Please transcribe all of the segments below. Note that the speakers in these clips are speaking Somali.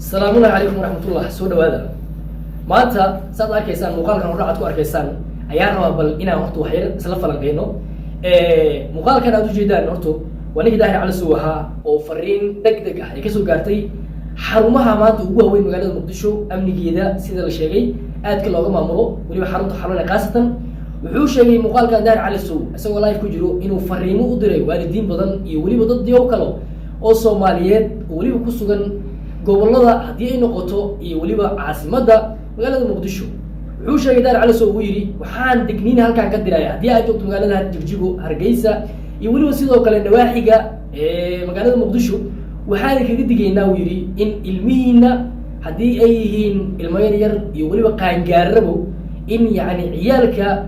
Asalaamullahi calaykum waraxmatullah. Soo dhawaada. Maanta saad arkaysaan, muuqaalkan hordhac aad ku arkaysaan ayaan rabaa bal inaan horta waxyar isla falanqeyno. Muuqaalkan aad ujeedaan horta waa ninkii Daahir Calasow ahaa oo fariin deg deg ah ay kasoo gaartay xarumaha maanta ugu waaweyn magaalada Muqdisho, amnigeeda sida la sheegay aadka looga maamulo, weliba xarunta Xalane khaasatan. Wuxuu sheegay muuqaalkan Daahir Calasow isagoo live ku jiro inuu fariimo u diray waalidiin badan iyo weliba dad diyow kale oo Soomaaliyeed oo weliba ku sugan gobolada haddii ay noqoto iyo weliba caasimadda magaalada Muqdisho. Wuxuu sheegay Daahir Calasow, uu yidhi: "Waxaan degniin halkaan ka diraya haddii aad joogto magaalada Jigjigo, Hargeysa iyo weliba sidoo kale nawaaxiga magaalada Muqdisho. Waxaan kaga digaynaa," uu yidhi, "in ilmihiina haddii ay yihiin ilmo yar yar iyo weliba qaangaarabo, in yacni ciyaalka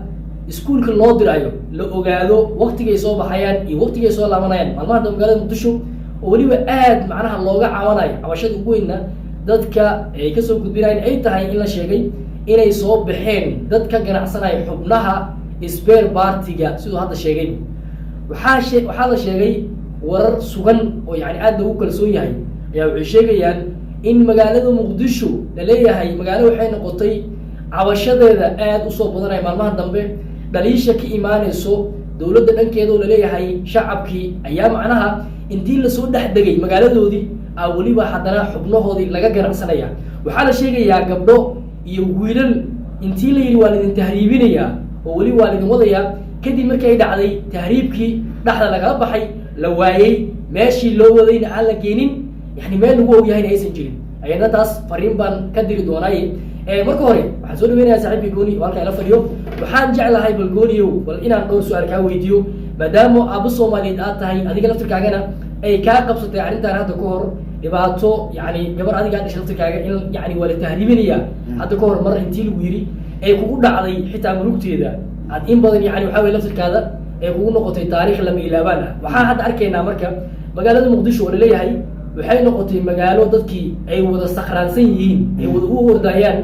iskuulka loo dirayo la ogaado waqtigay soo baxayaan iyo waqtigay soo laabanayaan." Maalmaha dambe magaalada Muqdisho oo weliba aad macnaha looga caawanayo, cabashada ugu weynna dadka ay kasoo gudbinayaan ay tahay in la sheegay inay soo baxeen dad ka ganacsanaya xubnaha spare part-iga. Siduu hadda sheegay, waxaa la sheegay warar sugan oo yani aad loogu kalsoon yahay ayaa waxay sheegayaan in magaalada Muqdisho la leeyahay magaalo waxay noqotay cabashadeeda aad usoo badanaya maalmaha dambe, dhaliisha ka imaaneyso dowladda dhankeeda oo laleeyahay shacabkii ayaa macnaha intii lasoo dhex degay magaaladoodii a weliba haddana xubnahoodii laga ganacsanaya. Waxaa la sheegayaa gabdho iyo wiilal intii la yidhi waa laidin tahriibinayaa oo weli waa laidin wadayaa, kadib markii ay dhacday tahriibkii dhexda lagala baxay, la waayey, meeshii loo wadayna aan la geenin, yani meel lagu ogyahayna aysan jirin. Ayadna taas fariin baan ka diri doonaaye. Marka hore waxaan soo dhaweynayaa saaxiibkii Gooni oo halkan ila fadhiyo. Waxaan jeclahay bal Gooniyow, bal inaan dhowr su-aal kaa weydiiyo, maadaama aabo Soomaaliyeed aad tahay, adiga laftirkaagana ay kaa qabsatay arrintan hadda ka hor dhibaato, yani gabar adiga aad dhashay laftirkaaga in yani waa la tahriibinayaa hadda ka hor mar intii lagu yidhi ay kugu dhacday, xitaa murugteeda aad in badan yani waxaa weye laftirkaada ay kugu noqotay taariikh lama ilaabaan ah. Waxaan hadda arkaynaa marka magaalada Muqdisho oo laleeyahay waxay noqotay magaalo dadkii ay wada sakhraansan yihiin, ay wada u ordayaan,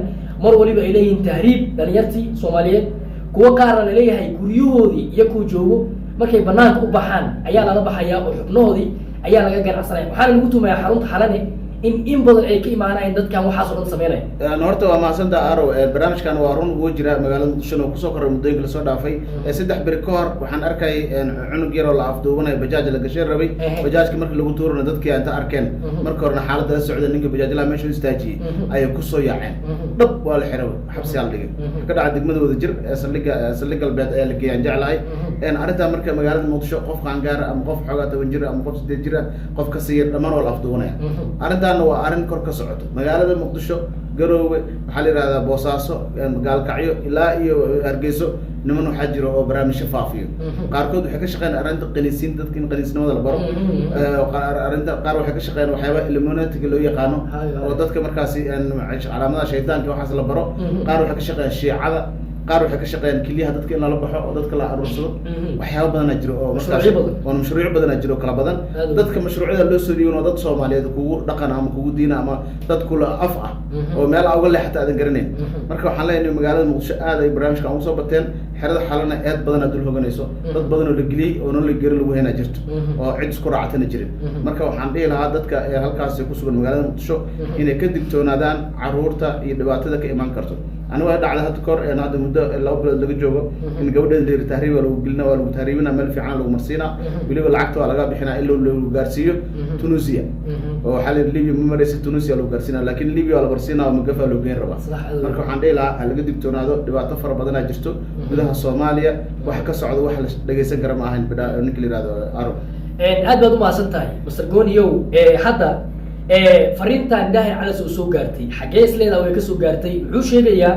mar waliba ay leeyihiin tahriib dhalinyartii Soomaaliyeed, kuwo qaarna laleeyahay guryahoodii iyo kuwa joogo markay banaanka u baxaan ayaa lala baxayaa oo xubnahoodii ayaa laga ganacsanaya. Waxaana lagu tumayaa xarunta Xalane in badan ay ka imaanayeen dadkan waxaas oo dhan sameynaya. Horta waa mahadsantaa, Arow. Barnaamijkan waa run, ugu jira magaalada Muqdishona oo kusoo koray muddooyinka lasoo dhaafay. 3 beri ka hor waxaan arkay cunug yaroo la afduubanayo, bajaaj la gashay rabay. Bajaajka markii lagu tuurana, dadkii inta arkeen, marka horena xaaladda la socda, ninka bajaajlaha meesha u istaajiyey ayay kusoo yaaceen. Dhab waa la xiray, xabsiyaa la dhigay. Ka dhaca degmada Wadajir ee saldhigga saldhig galbeed ayaa la geeyaan jeclahay arrintaa. Marka magaalada Muqdisho qof qaangaara ama qof xoogaa 10 jir ama qof 8 jir ah, qof kasii yar, dhammaan waa la afduubanaya. Arrintaana waa arrin kor ka socoto magaalada Muqdisho, Garoowe, waxaa la yihahdaa Boosaaso, Gaalkacyo ilaa iyo Hargeyso. Niman waxaa jira oo barnaamijyo faafiyo. Qaarkood waxay ka shaqeyn arrinta qaniisiin, dadka in qaniisnimada la baro. Arrinta qaar waxay ka shaqeyn waxyaaba Illuminati-ga loo yaqaano oo dadka markaasi calaamadaha shaydaanka waxaas la baro. Qaar waxay ka shaqeeyaan shiicada, qaar waxay ka shaqeeyaan kelyaha dadka in lala baxo oo dadka la aruursado. Waxyaaba badanaa jiro oo markaas oo mashruucyo badanaa jiro kala badan. Dadka mashruucyada loo soo dhiiban waa dad Soomaaliyeed, kugu dhaqan ama kugu diina ama dad kula af ah oo meel aa uga leexata aadan garanayn. Marka waxaan leenahay magaalada Muqdisho aad ay barnaamijkan ugu soo bateen. Xerada Xalana eed badanaa dul hoganayso, dad badan oo la geliyey oo nolol geri lagu haynaa jirto oo cid isku raacatana jirin. Marka waxaan dhihi lahaa dadka ee halkaasi ku sugan magaalada Muqdisho inay ka digtoonaadaan caruurta iyo dhibaatada ka imaan karto. Aniga waa dhacday hadda kahor, hadda muddo 2 bilood laga joogo, in gabadheeda la yiri tahriib waa lagu gelina, waa lagu tahriibina, meel fiican lagu marsiinaa, weliba lacagta waa laga bixinaa in lagu gaarsiiyo Tunisia. Oo waxaa la yidhi Libya ma maraysa, Tunisia lagu gaarsiinaa, laakiin Libya waa la marsiinaa oo magafa loo geyn rabaa. Marka waxaan dhihi lahaa ha laga digtoonaado, dhibaato fara badanaa jirto gudaha Soomaaliya. Waxa ka socda wax la dhegeysan kara ma ahayn, ninka la yihahdo Arab. Aad baad umahadsan tahay, Master Gooniyow. Hadda fariintan Daahir Calas oo soo gaartay, xaggee isleedaa way ka soo gaartay? Wuxuu sheegayaa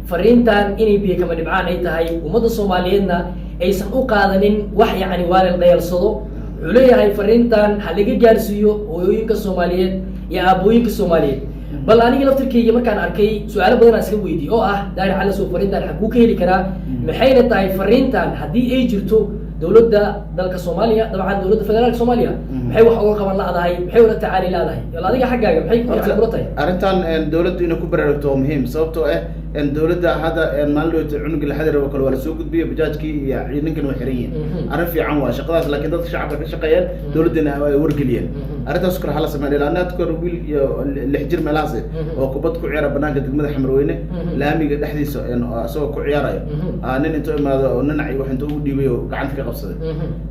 fariintan inay biyo kama dhibcaan ay tahay, ummadda Soomaaliyeedna aysan u qaadanin wax yacni waa la dhayalsado. Wuxuu leeyahay fariintan ha laga gaarsiiyo hooyooyinka Soomaaliyeed iyo aabooyinka Soomaaliyeed. Bal aniga laftirkeyga markaan arkay, su-aalo badan aan iska weydiiyey oo ah: Daahir Calas oo fariintan xaguu ka heli karaa? Maxayna tahay fariintan? Haddii ay jirto, dowladda dalka Soomaaliya, dabcan dowladda federaalka Soomaaliya, maxay wax uga qaban la'dahay? Maxay ula tacaali la'dahay? Yal adiga xaggaaga maxay yani kula tahay? Arrintan dowladdu inay ku baraarugto waa muhiim, sababtoo ah dowladda hadda maalin dhowta cunuga la xadi rabo kale waa lasoo gudbiyey, bajaajkii iyo ninkan way xiran yihiin. Arrin fiican waa shaqadaas, laakiin dadka shacabka ka shaqeeyeen, dowladdana ay wargeliyeen. Arrintaas kale hala sameyn ilaa naad kor wiil iyo 6 jir meelahaas oo kubad ku ciyaara banaanka degmada Xamarweyne, laamiga dhexdiisa, isagoo ku ciyaarayo, nin intuu imaado oo ninac iyo wax intuu ugu dhiibay oo gacanta ka qabsaday.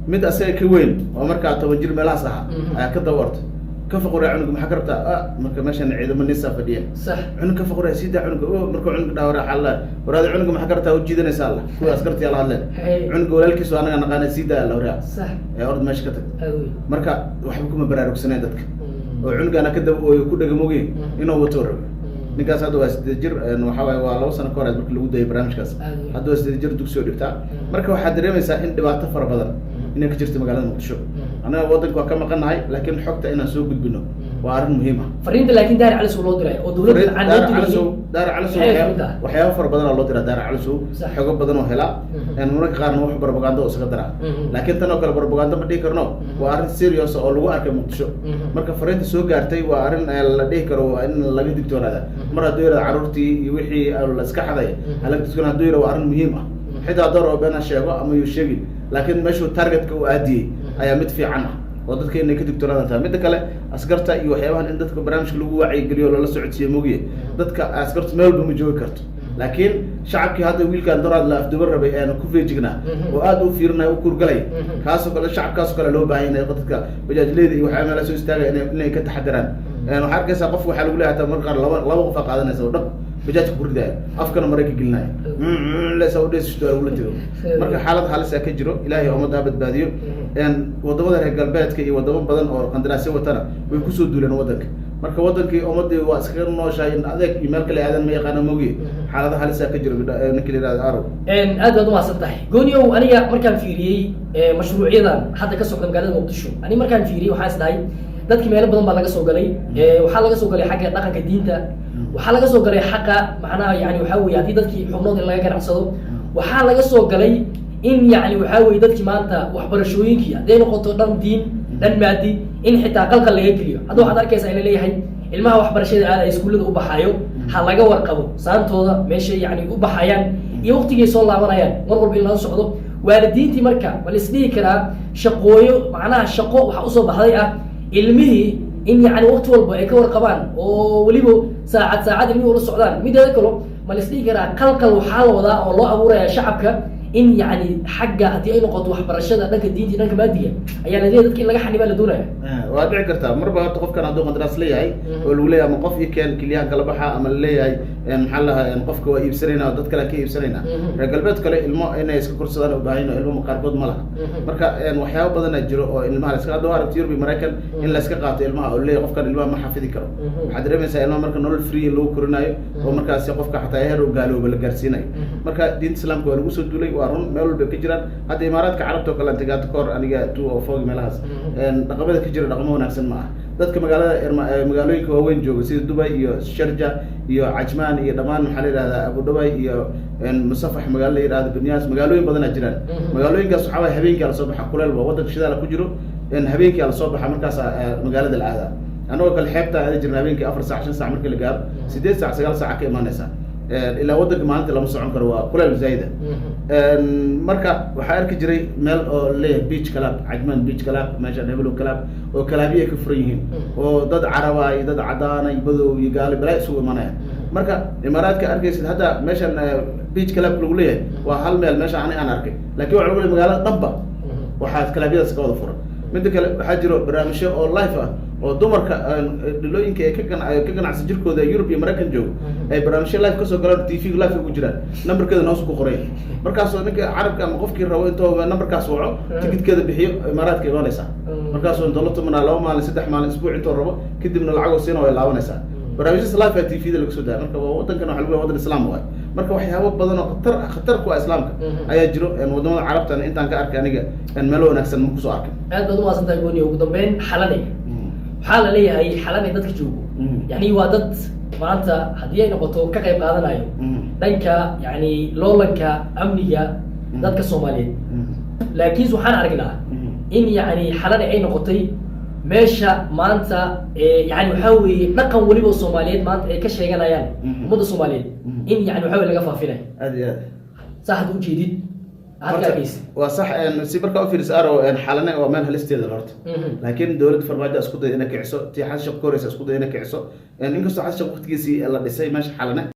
Mid asaga ka weyn oo markaa 10 jir meelahaas ahaa ayaa ka daba ortay: "Ka faqura cunuga, maxaa ka rabtaa?" Ah, marka meeshan ciidamo nisa fadhiyeen. "Cunug ka faqura, sii daa cunuga." Oo marka cunuga dhaawara xalla: "Waraada, cunuga maxaa ka rabtaa? U jiidanaysaa?" Alla kuwa askartii ala hadleen. "Cunuga walaalkiisu anaga naqaana, sii daa alla waraa." "Ee orod, meesha ka tag." Marka waxba kuma baraarugsaneen dadka oo cunugana ka daba ooyo ku dhagamoge inuu wato rabo. Ninkaas hadda waa 8 jir. Waxaa waaye waa 2 sano ka hor markii lagu dayay barnaamijkaas. Hadda waa 8 jir, dugsi oo dhigtaa. Marka waxaad dareemaysaa in dhibaato fara badan inay ka jirto magaalada Muqdisho. Annaga waddanka waa ka maqannahay, laakiin xogta inaan soo gudbino waa arrin muhiim ah. Fariinta laakiin Daahir Calasow loo diray oo dowladda aan loo Daahir Calasow, diray Daahir Calasow maxay fariinta? Waxyaabo fara badan aa loo diraa Daahir Calasow. Xogo badan oo helaa. Mararka qaarna wax propaganda oo isaga daraa, laakiin tan oo kale propaganda ma dhihi karno, waa arrin serious oo lagu arkay Muqdisho. Marka fariinta soo gaartay waa arrin la dhihi karo waa in laga digtoonaada. Mar hadduu yirahdo carruurtii iyo wixii la iska xaday halaga digtoona, hadduu yirahdo, waa arrin muhiim ah. Xitaa door oo been ha sheego ama yuu sheegin, laakiin meeshuu targetka uu aadiyey ayaa mid fiican ah oo dadka inay ka digtoonaadaan tahay. Midda kale, askarta iyo waxyaabahan in dadka barnaamijka lagu wacyigeliyo, lala socodsiiyo mogiye, dadka askartu meel walba ma joogi karto. Laakiin shacabkii hadda wiilkan doraad la afduban rabay eena ku feejignaa oo aada u fiirinaya, u kurgalay, kaasoo kale, shacabkaasoo kale loo baahan yahay. Dadka bajaajleyda iyo waxyaaba meelaha soo istaagaya inay ka taxadaraan. Waxaa arkaysaa qof waxaa lagu leeyahay hataa marka qaar laba qof aa qaadanaysa oo dhab bajaajka ku ridaya, afkana marayka gelinaya, lesa udheesishto lagula tego. Marka xaalad halisa ka jiro, Ilaahay ummadda ha badbaadiyo. Wadamada reer galbeedka iyo wadamo badan oo qandaraasyo watana way kusoo duuleen waddanka. Marka wadankii ummadii waa iskaga nooshahay in adeeg iyo meel kale aadan ma yaqaana mogiye. Xaalada halisa ka jiro, ninka la yihahdo Arow. Aad baad umahadsan tahay, Gooniow. Aniga markaan fiiriyey mashruucyadan hadda ka socda magaalada Muqdisho, aniga markaan fiiriyey waxaan is dhahay dadki meelo badan baa laga soo galay. Waxaa laga soo galay xagga dhaqanka diinta, waxaa laga soo galay xaqa macnaha yani waxaa weye haddii dadkii xubnood in laga ganacsado, waxaa laga soo galay in yani waxaa weye dadkii maanta waxbarashooyinkii hadday noqoto dhan diin, dhan maadi, in xitaa qalqal laga geliyo. Hadda waxaad arkaysaa in la leeyahay ilmaha waxbarashada aada iskuullada u baxaayo ha laga warqabo saantooda, meeshay yani u baxayaan iyo waqtigay soo laabanayaan, mar walba in lala socdo waalidiintii. Marka ma la isdhihi karaa shaqooyo macnaha shaqo waxaa usoo baxday ah ilmihii in yani waqti walba ay ka warqabaan oo weliba saacad saacad ilmihii ula socdaan? Mideeda kalo, ma la isdhihi karaa qalqal waxaa la wadaa oo loo abuuraya shacabka in yani xagga haddii ay noqoto waxbarashada dhanka diinta iyo dhanka maadiga ayaa la leeyahay dadka in laga xanibaa la doonaya? Waa dhici kartaa. Marba horta qofkan hadduu qandaraas leeyahay oo lagu leeyahay ama qof ii keen keliyahan kala baxa, ama laleeyahay maxaa lahaa, qofka waa iibsanayna oo dad kale ka iibsanayna. Reer galbeed kale ilmo inay iska korsadaan u baahan oo ilmo qaarkood ma laha. Marka waxyaabo badanaa jiro oo ilmaha la iska hadda aragti Yurub iyo Maraykan in la iska qaato ilmaha oo leeyahay qofkan ilmaha ma xafidi karo. Waxaad dareemaysaa ilmaha marka nolol free lagu korinayo oo markaasi qofka xataa heer uu gaalooba la gaarsiinayo. Marka diinta Islaamka waa lagu soo duulay, waa run, meel walba ka jiraan. Hadda Imaaraadka Carabta oo kale aan tagay hadda kahor aniga 2004 meelahaas, dhaqamada ka jira dhaqamo wanaagsan ma ah. Dadka magaalada magaalooyinka waaweyn jooga sida Dubai iyo Sharja iyo Cajmaan iyo dhammaan maxaa la yihahdaa Abu Dhabi iyo Musafax, magaalo la yihahdo Baniyas, magaalooyin badanaa jiraan. Magaalooyinkaas waxaa waye habeenkii lasoo baxa, kuleel waa waddanka shidaala ku jiro. Habeenkii lasoo baxa, markaas magaalada la aadaa. Annagoo kale xeebta aadi jirna habeenkii 4 saac, 5 saac markii la gaaro, 8 saac, 9 saaca ka imaanaysa. Ilaa waddanka maalinta lama socon karo, waa kuleel zaida. Marka waxaa arki jiray meel oo leeyahay beach club, Cajmaan Beach Club, meeshaan Hebelo Club, oo kalaabiya ay ka furan yihiin oo dad Caraba iyo dad cadaana iyo madow iyo gaali balaa isugu imanaya. Marka Imaaraadka arkaysid hadda meeshan beach club lagu leeyahay waa hal meel meesha ani aan arkay, laakiin waxa lagu leeyahay magaalada dhanba waxaa kalaabyadaas ka wada furan. Midda kale, waxaa jiro barnaamijyo oo live ah oo dumarka dhilooyinka ay ka ganacsi jirkooda Yurub iyo Maraykan joogo ay barnaamijyo live kasoo galaan, TV live ugu jiraan, numberkeeda hoos ku qoray. Markaasoo ninka Carabka ama qofkii rabo intuu numberkaas waco, tikidkeeda bixiyo, Imaaraadka imaanaysaa. Markaasuu inta la tumanaa 2 maalin, 3 maalin, isbuuc intuu rabo, kadibna lacagoo siina, way laabanaysaa. Barnaamijyada live TV da laga soo daaya. Marka waa waddankan waxa lagu leeyahay waddan Islaam waay. Marka waxyaabo badan oo khatar ku ah Islaamka ayaa jiro. Wadamada Carabtana intaan ka arkay aniga meelo wanaagsan ma kusoo arkin. Aad baad umahadsan tahay, Gooni. Ugu dambeyn, Xalane waxaa la leeyahay Xalane dadka joogo yani waa dad maanta haddii ay noqoto ka qayb qaadanayo dhanka yani loolanka amniga dadka Soomaaliyeed, laakiinse waxaan aragnaa in yani Xalane ay noqotay meesha maanta yani waxaa weeye dhaqan weliba oo Soomaaliyeed maanta ay ka sheeganayaan ummadda Soomaaliyeed in yani waxaa weye laga faafinayo. Aad iyo aad. Saa hadda ujeedid. Aad ka arkaysa. Waa sax. Si markaa u fiiriso, Aro, Xalane waa meel halisteeda la horta, laakiin dowladda Farmaajo isku day inay kiciso, tii Xasan Sheekh ka horeysa isku day inay kiciso, inkastoo Xasan Sheekh waqtigiisii la dhisay meesha Xalane.